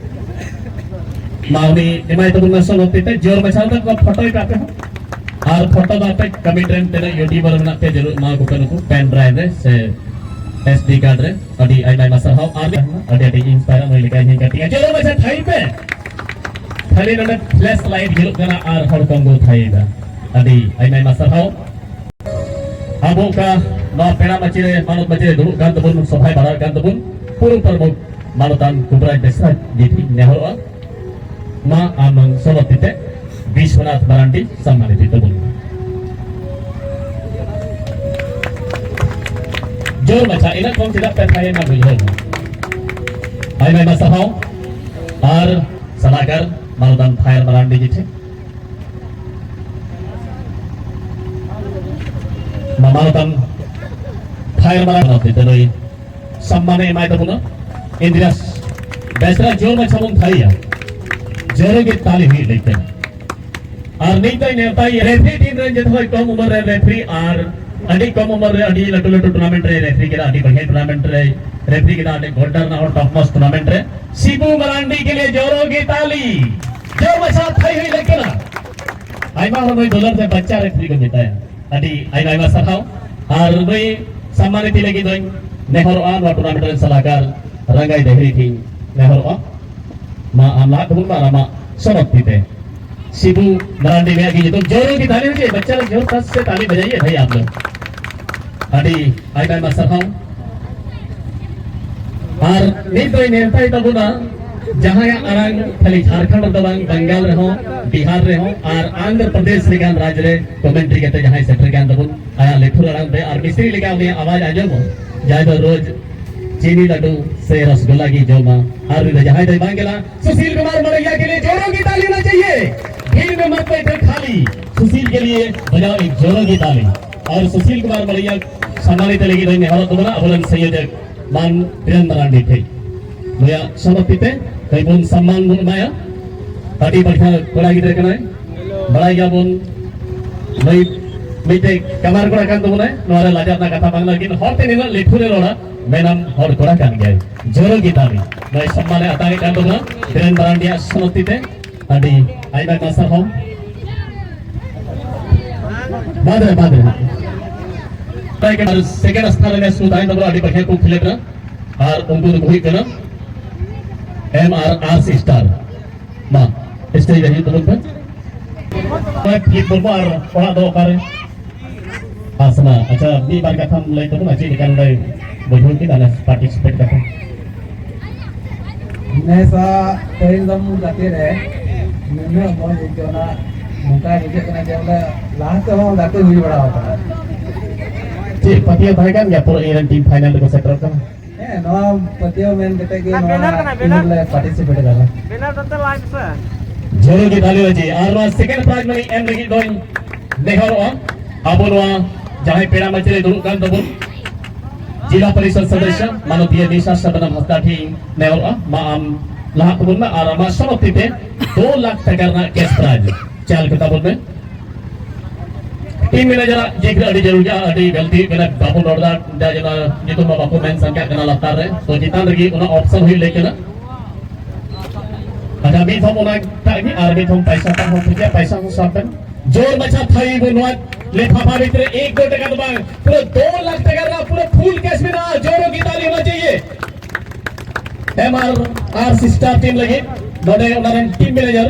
ᱢᱟ ᱩᱱᱤ ᱮᱢᱟᱭ ᱛᱟᱵᱚᱱ ᱢᱮ ᱥᱚᱱᱚᱛ ᱛᱤ ᱛᱮ, ᱡᱳᱨ ᱢᱟᱪᱷᱟ ᱛᱮ ᱯᱷᱳᱴᱳᱭ ᱯᱮ ᱟᱯᱮ ᱦᱚᱸ᱾ ᱟᱨ ᱯᱷᱳᱴᱳ ᱫᱚ ᱟᱯᱮ ᱠᱚᱢᱤᱴᱤ ᱨᱮᱱ ᱛᱤᱱᱟᱹᱜ ᱭᱩᱴᱤᱭᱩᱵᱟᱨ ᱢᱮᱱᱟᱜ ᱯᱮᱭᱟ, ᱡᱟᱹᱨᱩᱲ ᱮᱢᱟ ᱠᱚ ᱯᱮ ᱱᱩᱠᱩ ᱯᱮᱱ ᱰᱨᱟᱭᱤᱵᱷ ᱨᱮ ᱥᱮ ᱮᱥ ᱰᱤ ᱠᱟᱨᱰ ᱨᱮ᱾ ᱟᱹᱰᱤ ᱟᱭᱢᱟ ᱟᱭᱢᱟ ᱥᱟᱨᱦᱟᱣ᱾ ᱟᱨ ᱟᱹᱰᱤ ᱟᱹᱰᱤ ᱤᱱᱥᱯᱟᱭᱟᱨ ᱱᱩᱭ ᱞᱮᱠᱟ ᱤᱧ ᱦᱚᱸᱧ ᱜᱟᱛᱮᱜᱼᱟ᱾ ᱡᱳᱨ ᱢᱟᱪᱷᱟ ᱛᱷᱟᱭᱤ ᱯᱮ᱾ ᱠᱷᱟᱹᱞᱤ ᱱᱚᱰᱮ ᱯᱷᱞᱮᱥ ᱞᱟᱭᱤᱴ ᱡᱩᱞᱩᱜ ᱠᱟᱱᱟ ᱟᱨ ᱦᱚᱲ ᱠᱚᱢ ᱠᱚ ᱛᱷᱟᱭᱤ ᱮᱫᱟ᱾ ᱟᱹᱰᱤ ᱟᱭᱢᱟ ᱟᱭᱢᱟ ᱥᱟᱨᱦᱟᱣ᱾ ᱟᱵᱚ ᱚᱠᱟ ᱱᱚᱣᱟ ᱯᱮᱲᱟ ᱢᱟᱹᱪᱤ ᱨᱮ, ᱢᱟᱱᱚᱛ ᱢᱟᱹᱪᱤ ᱨᱮ ᱫᱩᱲᱩᱵ ᱠᱟᱱ ᱛᱟᱵᱚᱱ, ᱥᱚᱵᱷᱟᱭ ᱵᱟᱲᱟᱜ ᱠᱟᱱ ᱛᱟᱵᱚᱱ, ᱯᱩᱨᱩ ᱯᱨᱚᱢᱩᱠᱷ ᱢᱟᱱᱚᱛᱟᱱ ᱠᱩᱵᱨᱟᱡᱽ ᱵᱮᱥᱨᱟ ᱡᱤ ᱴᱷᱮᱱ ᱱᱮᱦᱚᱨᱚᱜᱼᱟ, ᱢᱟ ᱟᱢ ᱥᱚᱢᱚᱨᱯᱤᱛᱮ ᱵᱤᱥᱣᱚᱱᱟᱛᱷ ᱢᱟᱨᱟᱱᱰᱤ ᱥᱚᱢᱢᱟᱱᱤᱛ ᱛᱟᱵᱚᱱ᱾ ᱡᱳᱨ ᱢᱟᱪᱷᱟ, ᱤᱱᱟᱹ ᱠᱷᱚᱱ ᱪᱮᱫᱟᱜ ᱯᱮ ᱛᱷᱟᱭᱮᱱᱟ ᱵᱩᱡᱷᱟᱹᱣ ᱢᱟ᱾ ᱟᱭᱢᱟ ᱟᱭᱢᱟ ᱥᱟᱨᱦᱟᱣ᱾ ᱟᱨ ᱥᱟᱞᱟᱜᱟᱨ ᱢᱟᱱᱚᱛᱟᱱ ᱯᱷᱟᱭᱟᱨ ᱢᱟᱨᱟᱱᱰᱤ ᱡᱤ ᱴᱷᱮᱱ᱾ ᱢᱟᱱᱚᱛᱟᱱ ᱯᱷᱟᱭᱟᱨ ᱢᱟᱨᱟᱱᱰᱤ ᱛᱮ ᱱᱩᱭ ᱥᱚᱢᱢᱟᱱᱮ ᱮᱢᱟᱭ ᱛᱟᱵᱚᱱᱟ᱾ ᱤᱱᱫᱤᱨᱟ ᱵᱮᱥᱨᱟ ᱡᱳᱨ ᱢᱟᱪᱷᱟ ᱵᱚᱱ ᱛᱷᱟᱭᱟ, ᱡᱳᱨ ᱜᱮ ᱛᱟᱞᱤ ᱦᱩᱭᱩᱜ ᱞᱟᱹᱜᱤᱫ᱾ ᱟᱨ ᱱᱤᱛ ᱫᱚᱧ ᱱᱮᱣᱛᱟᱭᱮᱭᱟ ᱨᱮᱯᱷᱨᱤ ᱴᱤᱢ ᱨᱮᱱ ᱡᱚᱛᱚ ᱠᱷᱚᱱ ᱠᱚᱢ ᱩᱢᱮᱨ ᱨᱮ ᱨᱮᱯᱷᱨᱤ ᱟᱨ ᱟᱹᱰᱤ ᱠᱚᱢ ᱩᱢᱮᱨ ᱨᱮ ᱟᱹᱰᱤ ᱞᱟᱹᱴᱩ ᱞᱟᱹᱴᱩ ᱴᱩᱨᱱᱟᱢᱮᱱᱴ ᱨᱮ ᱨᱮᱯᱷᱨᱤ ᱠᱮᱫᱟ, ᱟᱹᱰᱤ ᱵᱟᱹᱲᱦᱤᱭᱟ ᱴᱩᱨᱱᱟᱢᱮᱱᱴ ᱨᱮ ᱨᱮᱯᱷᱨᱤ ᱠᱮᱫᱟ, ᱟᱹᱰᱤ ᱜᱚᱞᱰᱟᱨ ᱨᱮᱱᱟᱜ ᱦᱚᱲ, ᱴᱚᱯ ᱱᱚᱪ ᱴᱩᱨᱱᱟᱢᱮᱱᱴ ᱨᱮ ᱥᱤᱵᱩ ᱢᱟᱨᱟᱱᱰᱤ ᱠᱮ ᱞᱤᱭᱮ ᱡᱳᱨᱳ ᱜᱮ ᱛᱟᱞᱤ, ᱡᱳᱨ ᱢᱟᱪᱷᱟ ᱛᱷᱟᱭ ᱦᱩᱭ ᱞᱟᱹᱜᱤᱫ ᱠᱟᱱᱟ᱾ ᱟᱭᱢᱟ ᱦᱚᱲ ᱱᱩᱭ ᱫᱩᱞᱟᱹᱲ ᱛᱮ ᱵᱟᱪᱪᱟ ᱨᱮᱯᱷᱨᱤ ᱠᱚ ᱢᱮᱛᱟᱭᱟ᱾ ᱟᱹᱰᱤ ᱟᱭᱢᱟ ᱟᱭᱢᱟ ᱥᱟᱨᱦᱟᱣ᱾ ᱟᱨ ᱱᱩᱭ ᱥᱚᱢᱢᱟᱱᱤᱛ ᱞᱟᱹᱜᱤᱫ ᱫᱚᱧ ᱱᱮᱦᱚᱨᱚᱜᱼᱟ, ᱱᱚᱣᱟ ᱴᱩᱨᱱᱟᱢᱮᱱᱴ ᱨᱮᱱ ᱥᱟᱞᱟᱜᱟᱨ ᱨᱟᱝᱜᱟᱭ ᱫᱮᱦᱨᱤ ᱴᱷᱮᱱ ᱱᱮᱦᱚᱨᱚᱜᱼᱟ, ᱢᱟ ᱟᱢ ᱞᱟᱦᱟ ᱛᱮᱵᱚᱱ ᱢᱟ ᱟᱢᱟᱜ ᱥᱚᱱᱚᱛ ᱛᱤ ᱛᱮ᱾ ᱥᱤᱵᱩ ᱢᱟᱨᱟᱱᱰᱤ ᱢᱮᱭᱟᱜ ᱜᱮ ᱧᱩᱛᱩᱢ, ᱡᱳᱨ ᱜᱮ ᱛᱟᱞᱤ ᱦᱚᱪᱚᱭ, ᱵᱟᱪᱪᱟ ᱞᱳᱜ ᱡᱳᱨ ᱛᱟᱥ ᱥᱮ ᱛᱟᱞᱤ ᱵᱟᱡᱟᱤᱭᱮ ᱵᱷᱟᱭ ᱟᱯ ᱞᱳᱜ᱾ ᱟᱹᱰᱤ ᱟᱭᱢᱟ ᱟᱭᱢᱟ ᱥᱟᱨᱦᱟᱣ᱾ ᱟᱨ ᱱᱤᱛ ᱫᱚᱭ ᱱᱮᱣᱛᱟᱭ ᱛᱟᱵᱚᱱᱟ, ᱡᱟᱦᱟᱸᱭᱟᱜ ᱟᱲᱟᱝ ᱠᱷᱟᱹᱞᱤ ᱡᱷᱟᱲᱠᱷᱚᱸᱰ ᱨᱮᱫᱚ ᱵᱟᱝ, ᱵᱟᱝᱜᱟᱞ ᱨᱮᱦᱚᱸ, ᱵᱤᱦᱟᱨ ᱨᱮᱦᱚᱸ ᱟᱨ ᱟᱱᱫᱷᱨᱚ ᱯᱨᱚᱫᱮᱥ ᱞᱮᱠᱟᱱ ᱨᱟᱡᱽ ᱨᱮ ᱠᱚᱢᱮᱱᱴᱨᱤ ᱠᱟᱛᱮ ᱡᱟᱦᱟᱸᱭ ᱥᱮᱴᱮᱨ ᱠᱟᱱ ᱛᱟᱵᱚᱱ, ᱟᱭᱟᱜ ᱞᱤᱴᱷᱩᱨ ᱟᱲᱟᱝ ᱛᱮ ᱟᱨ ᱢᱤᱥᱛᱨᱤ ᱞᱮᱠᱟ ᱩᱱᱤᱭᱟᱜ ᱟᱣᱟᱡᱽ ᱟᱸᱡᱚᱢᱚᱜ, ᱡᱟᱦᱟᱸᱭ ᱫᱚ ᱨᱳᱡᱽ ᱪᱤᱱᱤ ᱞᱟᱹᱰᱩ ᱥᱮ ᱨᱚᱥᱜᱚᱞᱞᱟ ᱜᱮ ᱡᱚᱢᱟ, ᱟᱨ ᱩᱱᱤ ᱫᱚ ᱡᱟᱦᱟᱸᱭ ᱫᱚᱭ ᱵᱟᱝ ᱜᱮᱞᱟ, सुशील कुमार मलैया के लिए जोरों की ताली होना चाहिए। भीड़ में मत बैठे खाली, सुशील के लिए बजाओ एक जोरों की ताली। और सुशील कुमार मलैया सम्मानित ᱞᱟᱹᱜᱤᱫ ᱫᱚᱧ ᱱᱮᱦᱚᱨᱚᱜ ᱛᱟᱵᱚᱱᱟ ᱟᱵᱚᱨᱮᱱ ᱥᱚᱝᱭᱳᱡᱚᱠ ᱢᱟᱱ ᱵᱤᱨᱮᱱ ᱢᱟᱨᱟᱱᱰᱤ ᱴᱷᱮᱱ᱾ ᱱᱩᱭᱟᱜ ᱥᱚᱢᱚᱨᱯᱤᱛ ᱛᱮ ᱠᱟᱹᱡ ᱵᱚᱱ ᱥᱚᱢᱢᱟᱱ ᱵᱚᱱ ᱮᱢᱟᱭᱟ᱾ ᱟᱹᱰᱤ ᱵᱟᱲᱤᱭᱟ ᱠᱚᱲᱟ ᱜᱤᱫᱽᱨᱟᱹ ᱠᱟᱱᱟᱭ, ᱵᱟᱲᱟᱭ ᱜᱮᱭᱟᱵᱚᱱ᱾ ᱱᱩᱭ ᱢᱤᱫᱴᱮᱡ ᱠᱟᱢᱟᱨ ᱠᱚᱲᱟ ᱠᱟᱱ ᱛᱟᱵᱚᱱᱟᱭ, ᱱᱚᱣᱟ ᱨᱮ ᱞᱟᱡᱟᱣ ᱨᱮᱱᱟᱜ ᱠᱟᱛᱷᱟ ᱵᱟᱝ, ᱞᱮᱠᱤᱱ ᱦᱚᱲ ᱛᱮ ᱱᱤᱱᱟᱹᱜ ᱞᱤᱴᱷᱩᱨ ᱮ ᱨᱚᱲᱟ, ᱢᱮᱱᱟᱢ ᱦᱚᱲ ᱠᱚᱲᱟ ᱠᱟᱱ ᱜᱮᱭᱟᱭ᱾ ᱡᱳᱨᱳ ᱜᱮ ᱛᱟᱞᱤ᱾ ᱱᱩᱭ ᱥᱚᱢᱢᱟᱱᱮ ᱦᱟᱛᱟᱣᱮᱫ ᱠᱟᱱ ᱛᱟᱵᱚᱱᱟ ᱵᱤᱨᱮᱱ ᱢᱟᱨᱟᱱᱰᱤᱭᱟᱜ ᱥᱚᱱᱚᱛ ᱛᱤ ᱛᱮ᱾ ᱟᱹᱰᱤ ᱟᱭᱢᱟ ᱟᱭᱢᱟ ᱥᱟᱨᱦᱟᱣ᱾ ᱵᱟᱫᱽ ᱨᱮ, ᱵᱟᱫᱽ ᱨᱮ᱾ ᱟᱨ ᱥᱮᱠᱮᱱᱰ ᱥᱛᱷᱟᱱ ᱨᱮ ᱱᱮᱥ ᱠᱚ ᱛᱟᱦᱮᱱ ᱛᱟᱵᱚᱱᱟ, ᱟᱹᱰᱤ ᱵᱟᱲᱦᱤᱭᱟ ᱠᱚ ᱠᱷᱮᱞᱳᱰ ᱠᱟᱱᱟ᱾ ᱟᱨ ᱩᱱᱠᱩ ᱫᱚᱠᱚ ᱦᱩᱭᱩᱜ ᱠᱟᱱᱟ ᱮᱢ ᱟᱨ ᱟᱨ ᱥᱤᱥᱴᱟᱨ᱾ ᱢᱟ, ᱥᱴᱮᱡ ᱨᱮ ᱦᱤᱡᱩᱜ ᱛᱟᱵᱚᱱ ᱯᱮ᱾ ᱪᱮᱫ ᱵᱚᱞᱵᱚ ᱟᱨ ᱚᱲᱟᱜ ᱫᱚ ᱚᱠᱟᱨᱮ? ᱦᱟᱥᱱᱟ᱾ ᱟᱪᱪᱷᱟ, ᱢᱤᱫ ᱵᱟᱨ ᱠᱟᱛᱷᱟᱢ ᱞᱟᱹᱭ ᱛᱟᱵᱚᱱᱟ, ᱪᱮᱫ ᱞᱮᱠᱟ ᱱᱚᱰᱮ ᱵᱩᱡᱷᱟᱹᱣ ᱠᱮᱫᱟ ᱱᱮᱥ ᱯᱟᱨᱴᱤᱥᱤᱯᱮᱴ ᱠᱟᱛᱮ? ᱱᱮᱥᱟᱜ ᱛᱮᱦᱮᱧ ᱫᱚᱢ ᱜᱟᱛᱮ ᱨᱮ ᱱᱩᱱᱟᱹᱜ ᱢᱚᱡᱽ ᱟᱹᱭᱠᱟᱹᱣ ᱮᱱᱟ, ᱱᱚᱝᱠᱟ ᱵᱩᱡᱷᱟᱹᱜ ᱠᱟᱱᱟ ᱡᱮ ᱵᱚᱞᱮ ᱞᱟᱦᱟ ᱛᱮᱦᱚᱸ ᱜᱟᱛᱮ ᱦᱩᱭ ᱵᱟᱲᱟ ᱟᱠᱟᱱᱟ᱾ ᱪᱮᱫ ᱯᱟᱹᱛᱭᱟᱹᱣ ᱛᱟᱦᱮᱸ ᱠᱟᱱ ᱜᱮᱭᱟ ᱯᱩᱨᱟᱹ ᱤᱧ ᱨᱮᱱ ᱴᱤᱢ ᱯᱷᱟᱭᱱᱟᱞ ᱨᱮᱠᱚ ᱥᱮᱴᱮᱨᱚᱜ ᱠᱟᱱᱟ? ᱦᱮᱸ, ᱱᱚᱣᱟ ᱯᱟᱹᱛᱭᱟᱹᱣ ᱢᱮᱱ ᱠᱟᱛᱮ ᱜᱮ ᱱᱚᱣᱟ ᱵᱮᱱᱟᱨ ᱠᱟᱱᱟ, ᱴᱤᱢ ᱵᱮᱱᱟᱨ᱾ ᱨᱮᱞᱮ ᱯᱟᱨᱴᱤᱥᱤᱯᱮᱴ ᱠᱟᱫᱟ᱾ ᱵᱮᱱᱟᱨ ᱫᱚ ᱛᱟᱦᱞᱮ ᱞᱟᱭᱤᱵᱷ ᱥᱮ? ᱡᱳᱨ ᱜᱮ ᱛᱟᱞᱤ ᱵᱟᱡᱮ᱾ ᱟᱨ ᱱᱚᱣᱟ ᱥᱮᱠᱮᱱᱰ ᱯᱨᱟᱭᱤᱡᱽ ᱢᱟᱱᱤ ᱮᱢ ᱞᱟᱹᱜᱤᱫ ᱫᱚᱧ ᱱᱮᱦᱚᱨᱚᱜᱼᱟ, ᱟᱵᱚ ᱱᱚᱣᱟ ᱡᱟᱦᱟᱸᱭ ᱯᱮᱲᱟ ᱢᱟᱹᱪᱤ ᱨᱮ ᱫᱩᱲᱩᱵ ᱠᱟᱱ ᱛᱟᱵᱚᱱ ᱡᱤᱞᱟ ᱯᱚᱨᱤᱥᱚᱫ ᱥᱚᱫᱚᱥᱥᱚ ᱢᱟᱱᱚᱛᱤᱭᱟᱹ ᱱᱤᱥᱟ ᱥᱟᱵᱱᱟᱢ ᱦᱟᱸᱥᱫᱟ ᱴᱷᱮᱱ ᱤᱧ ᱱᱮᱦᱚᱨᱚᱜᱼᱟ, ᱢᱟ ᱟᱢ ᱞᱟᱦᱟᱜ ᱛᱟᱵᱚᱱ ᱢᱮ ᱟᱨ ᱟᱢᱟᱜ ᱥᱚᱱᱚᱛ ᱛᱤ ᱛᱮ ᱫᱩ ᱞᱟᱠᱷ ᱴᱟᱠᱟ ᱨᱮᱱᱟᱜ ᱠᱮᱥ ᱯᱨᱟᱭᱤᱡᱽ ᱪᱟᱞ ᱠᱟᱛᱟ ᱵᱚᱱ ᱢᱮ᱾ ᱴᱤᱢ ᱢᱮᱱᱮᱡᱟᱨᱟᱜ ᱡᱤᱜᱽᱨᱟᱹ ᱟᱹᱰᱤ ᱡᱟᱹᱨᱩᱲ ᱜᱮᱭᱟ, ᱟᱹᱰᱤ ᱜᱟᱹᱞᱛᱤ ᱦᱩᱭᱩᱜ ᱠᱟᱱᱟ, ᱵᱟᱵᱚᱱ ᱨᱚᱲ ᱫᱟ, ᱡᱟ ᱡᱟᱞᱟ ᱧᱩᱛᱩᱢ ᱢᱟ ᱵᱟᱠᱚ ᱢᱮᱱᱥᱟᱱ ᱠᱟᱜ ᱠᱟᱱᱟ ᱞᱟᱛᱟᱨ ᱨᱮ, ᱛᱚ ᱪᱮᱛᱟᱱ ᱨᱮᱜᱮ ᱚᱱᱟ ᱚᱯᱥᱚᱱ ᱦᱩᱭᱩᱜ ᱞᱟᱹᱭ ᱠᱟᱱᱟ᱾ ᱟᱪᱪᱷᱟ, ᱢᱤᱫ ᱫᱷᱟᱣ ᱚᱱᱟ ᱴᱟᱜ ᱜᱮ ᱟᱨ ᱢᱤᱫ ᱫᱷᱟᱣ ᱯᱟᱭᱥᱟ ᱴᱟᱜ ᱦᱚᱸ ᱴᱷᱤᱠ ᱜᱮᱭᱟ, ᱯᱟᱭᱥᱟ ᱦᱚᱸ ᱥᱟᱵ ᱵᱮᱱ᱾ ᱡᱳᱨ ᱢᱟᱪᱷᱟ ᱛᱷᱟᱭᱤ ᱵᱚ ᱱᱚᱣᱟ ᱞᱮᱯᱷᱟᱯᱷᱟ ᱵᱷᱤᱛᱨᱤ ᱮᱠ ᱫᱩ ᱴᱟᱠᱟ ᱫᱚ ᱵᱟᱝ, ᱯᱩᱨᱟᱹ ᱫᱩ ᱞᱟᱠᱷ ᱴᱟᱠᱟ ᱨᱮᱱᱟᱜ ᱯᱩᱨᱟᱹ ᱯᱷᱩᱞ ᱠᱮᱥ ᱢᱮᱱᱟᱜᱼᱟ, ᱡᱳᱨ ᱜᱮ ᱛᱟᱞᱤ ᱦᱳᱱᱟ ᱪᱟᱦᱤᱭᱮ᱾ ᱮᱢ ᱟᱨ ᱟᱨ ᱥᱤᱥᱴᱟᱨ ᱴᱤᱢ ᱞᱟᱹᱜᱤᱫ ᱱᱚᱰᱮ ᱚᱱᱟ ᱨᱮᱱ ᱴᱤᱢ ᱢᱮᱱᱮᱡᱟᱨ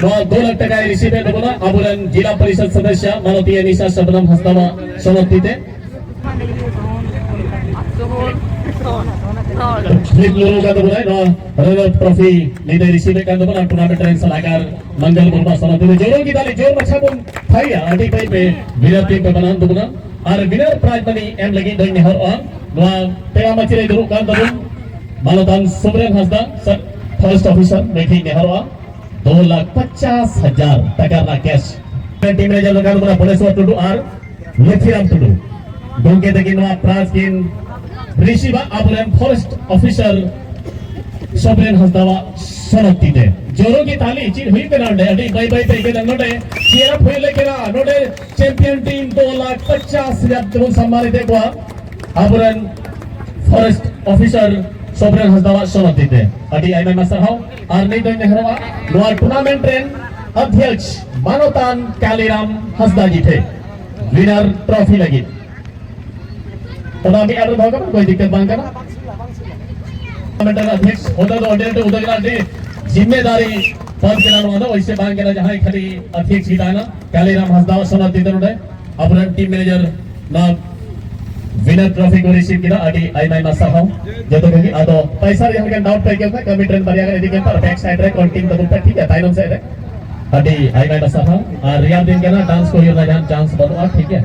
ᱱᱚᱣᱟ ᱫᱩ ᱞᱟᱠᱷ ᱴᱟᱠᱟᱭ ᱨᱤᱥᱤᱵᱷ ᱮᱫ ᱛᱟᱵᱚᱱᱟ ᱟᱵᱚᱨᱮᱱ ᱡᱤᱞᱟ ᱯᱚᱨᱤᱥᱚᱫ ᱥᱚᱫᱚᱥᱥᱚ ᱢᱟᱞᱚᱛᱤᱭᱟᱹ ᱱᱤᱥᱟ ᱥᱟᱵᱱᱟᱢ ᱦᱟᱸᱥᱫᱟᱣᱟᱜ ᱥᱚᱱᱚᱛ ᱛᱤ ᱛᱮ᱾ ᱯᱷᱤᱞᱤᱯ ᱞᱩᱨᱩ ᱠᱟᱱ ᱛᱟᱵᱚᱱᱟᱭ, ᱱᱚᱣᱟ ᱨᱟᱱᱟᱨ ᱴᱨᱚᱯᱷᱤ ᱱᱤᱛ ᱮ ᱨᱤᱥᱤᱵᱷ ᱮᱫ ᱠᱟᱱ ᱛᱟᱵᱚᱱᱟ ᱴᱩᱨᱱᱟᱢᱮᱱᱴ ᱨᱮᱱ ᱥᱟᱞᱟᱦᱟᱠᱟᱨ ᱢᱚᱝᱜᱚᱞ ᱢᱩᱨᱢᱩ ᱥᱚᱱᱚᱛ ᱛᱤ ᱛᱮ᱾ ᱡᱳᱨ ᱜᱮ ᱛᱟᱞᱤ, ᱡᱳᱨ ᱢᱟᱪᱷᱟ ᱵᱚᱱ ᱛᱷᱟᱭᱟ, ᱟᱹᱰᱤ ᱯᱟᱹᱭ ᱯᱮ ᱵᱤᱨᱟᱴ ᱴᱤᱢ ᱯᱮ ᱵᱟᱱᱟᱣ ᱛᱟᱵᱚᱱᱟ᱾ ᱟᱨ ᱵᱤᱱᱟᱨ ᱯᱨᱟᱭᱤᱡᱽ ᱢᱟᱱᱤ ᱮᱢ ᱞᱟᱹᱜᱤᱫ ᱫᱚᱧ ᱱᱮᱦᱚᱨᱚᱜᱼᱟ ᱱᱚᱣᱟ ᱯᱮᱲᱟ ᱢᱟᱹᱪᱤ ᱨᱮ ᱫᱩᱲᱩᱵ ᱠᱟᱱ ᱛᱟᱵᱚᱱ ᱢᱟᱱᱚᱛᱟᱱ ᱥᱩᱵᱨᱮᱱ ᱦᱟᱸᱥᱫᱟ, ᱥᱟᱵ ᱯᱷᱚᱨᱮᱥᱴ ᱚᱯᱷᱤᱥᱟᱨ, ᱱᱩᱭ ᱴᱷᱮᱱ ᱱᱮᱦᱚᱨᱚᱜᱼᱟ ᱫᱩ ᱞᱟᱠᱷ ᱯᱚᱧᱪᱟᱥ ᱦᱟᱡᱟᱨ ᱴᱟᱠᱟ ᱨᱮᱱᱟᱜ ᱠᱮᱥ᱾ ᱴᱤᱢ ᱨᱮ ᱡᱟᱦᱟᱸ ᱞᱮᱠᱟ ᱢᱮᱱᱟᱜ ᱵᱚᱞᱮᱥᱣᱚᱨ ᱴᱩᱰᱩ ᱟᱨ ᱞᱩᱠᱷᱤᱨᱟᱢ ᱴᱩᱰᱩ, ᱜᱚᱢᱠᱮ ᱛᱟᱹᱠᱤᱱ ᱱᱚᱣᱟ ᱯᱨᱟᱭᱤᱡᱽ ᱠᱤᱱ ᱨᱤᱥᱤᱵᱟ ᱟᱵᱚᱨᱮᱱ ᱯᱷᱚᱨᱮᱥᱴ ᱚᱯᱷᱤᱥᱟᱨ ᱥᱚᱵᱨᱮᱱ ᱦᱟᱸᱥᱫᱟᱣᱟᱜ ᱥᱚᱱᱚᱛ ᱛᱤ ᱛᱮ᱾ ᱡᱳᱨ ᱜᱮ ᱛᱟᱞᱤ, ᱪᱮᱫ ᱦᱩᱭᱩᱜ ᱠᱟᱱᱟ ᱚᱸᱰᱮ? ᱟᱹᱰᱤ ᱵᱟᱭ ᱵᱟᱭ ᱛᱮ ᱟᱹᱭᱠᱟᱹᱣ ᱱᱚᱰᱮ ᱪᱤᱭᱟᱨ ᱟᱯ ᱦᱩᱭ ᱞᱮ ᱠᱟᱱᱟ᱾ ᱱᱚᱰᱮ ᱪᱟᱢᱯᱤᱭᱟᱱ ᱴᱤᱢ ᱫᱩ ᱞᱟᱠᱷ ᱯᱚᱧᱪᱟᱥ ᱦᱟᱡᱟᱨ ᱛᱮᱵᱚᱱ ᱥᱚᱱᱢᱟᱱᱤᱛ ᱮᱫ ᱠᱚᱣᱟ ᱟᱵᱚᱨᱮᱱ ᱯᱷᱚᱨᱮᱥᱴ ᱚᱯᱷᱤᱥᱟᱨ ᱥᱚᱵᱨᱮᱱ ᱦᱟᱸᱥᱫᱟᱣᱟᱜ ᱥᱚᱱᱚᱛ ᱛᱤ ᱛᱮ᱾ ᱟᱹᱰᱤ ᱟᱭᱢᱟ ᱟᱭᱢᱟ ᱥᱟᱨᱦᱟᱣ᱾ ᱟᱨ ᱱᱤᱛ ᱫᱚᱧ ᱱᱮᱦᱚᱨᱚᱜᱼᱟ ᱱᱚᱣᱟ ᱴᱩᱨᱱᱟᱢᱮᱱᱴ ᱨᱮᱱ ᱚᱫᱷᱭᱚᱠᱥ ᱢᱟᱱᱚᱛᱟᱱ ᱠᱟᱞᱤᱨᱟᱢ ᱦᱟᱸᱥᱫᱟ ᱡᱤ ᱴᱷᱮᱱ ᱣᱤᱱᱟᱨ ᱴᱨᱚᱯᱷᱤ ᱞᱟᱹᱜᱤᱫ᱾ ᱚᱱᱟ ᱢᱤᱫ ᱟᱹᱰᱤ ᱫᱚᱦᱚ ᱠᱟᱜ ᱵᱮᱱ, ᱠᱳᱭ ᱫᱤᱠᱠᱟᱛ ᱵᱟᱝ ᱠᱟᱱᱟ᱾ ᱢᱤᱫᱴᱟᱝ ᱚᱫᱷᱭᱚᱠᱥ ᱦᱚᱛᱮ ᱫᱚ ᱟᱹᱰᱤ ᱟᱹᱰᱤ ᱩᱫᱟᱹᱨ ᱟᱹᱰᱤ ᱡᱤᱢᱢᱮᱫᱟᱨᱤ ᱯᱟᱨᱠ ᱠᱟᱱᱟ ᱱᱚᱣᱟ ᱫᱚ, ᱚᱭᱥᱮ ᱵᱟᱝ ᱠᱟᱱᱟ ᱡᱟᱦᱟᱸᱭ ᱠᱷᱟᱹᱞᱤ ᱟᱛᱷᱤᱠ ᱡᱤᱛᱟᱭᱱᱟ᱾ ᱠᱟᱞᱤᱨᱟᱢ ᱦᱟᱸᱥᱫᱟ ᱥᱚᱱᱚᱛ ᱫᱤᱫᱤ ᱱᱚᱰᱮ ᱟᱵᱚᱨᱮᱱ ᱴᱤᱢ ᱢᱮᱱᱮᱡᱟᱨ ᱱᱚᱣᱟ ᱣᱤᱱᱟᱨ ᱴᱨᱚᱯᱷᱤ ᱠᱚ ᱨᱤᱥᱤᱵᱷ ᱠᱮᱫᱟ᱾ ᱟᱹᱰᱤ ᱟᱭᱢᱟ ᱟᱭᱢᱟ ᱥᱟᱨᱦᱟᱣ ᱡᱚᱛᱚ ᱠᱚᱜᱮ᱾ ᱟᱫᱚ ᱯᱟᱭᱥᱟ ᱨᱮ ᱡᱟᱦᱟᱸ ᱞᱮᱠᱟᱱ ᱰᱟᱣᱩᱴ ᱯᱮ ᱟᱹᱭᱠᱟᱹᱣ ᱠᱷᱟᱱ ᱠᱚᱢᱮᱱᱴ ᱨᱮ ᱵᱟᱨᱭᱟ ᱜᱟᱱ ᱤᱫᱤ ᱠᱮᱢ ᱯᱮ ᱟᱨ ᱵᱮᱠ ᱥᱟᱭᱤᱰ ᱨᱮ ᱠᱚᱱᱴᱤᱱ ᱛᱟᱵᱚᱱ ᱯᱮ, ᱴᱷᱤᱠ ᱜᱮᱭᱟ? ᱛᱟᱭᱱᱚᱢ ᱥᱮᱫ ᱨᱮ ᱟᱹᱰᱤ ᱟᱭᱢᱟ ᱟᱭᱢᱟ ᱥᱟᱨᱦᱟᱣ᱾ ᱟᱨ ᱨᱮᱭᱟᱲ ᱫᱤᱱ ᱠᱟᱱᱟ, ᱰᱟᱱᱥ ᱠᱚ ᱦᱩᱭᱩᱜ ᱨᱮᱱᱟᱜ ᱡᱟᱦᱟᱱ ᱪᱟᱱᱥ ᱵᱟᱹᱱᱩᱜᱼᱟ, ᱴᱷᱤᱠ ᱜᱮᱭᱟ?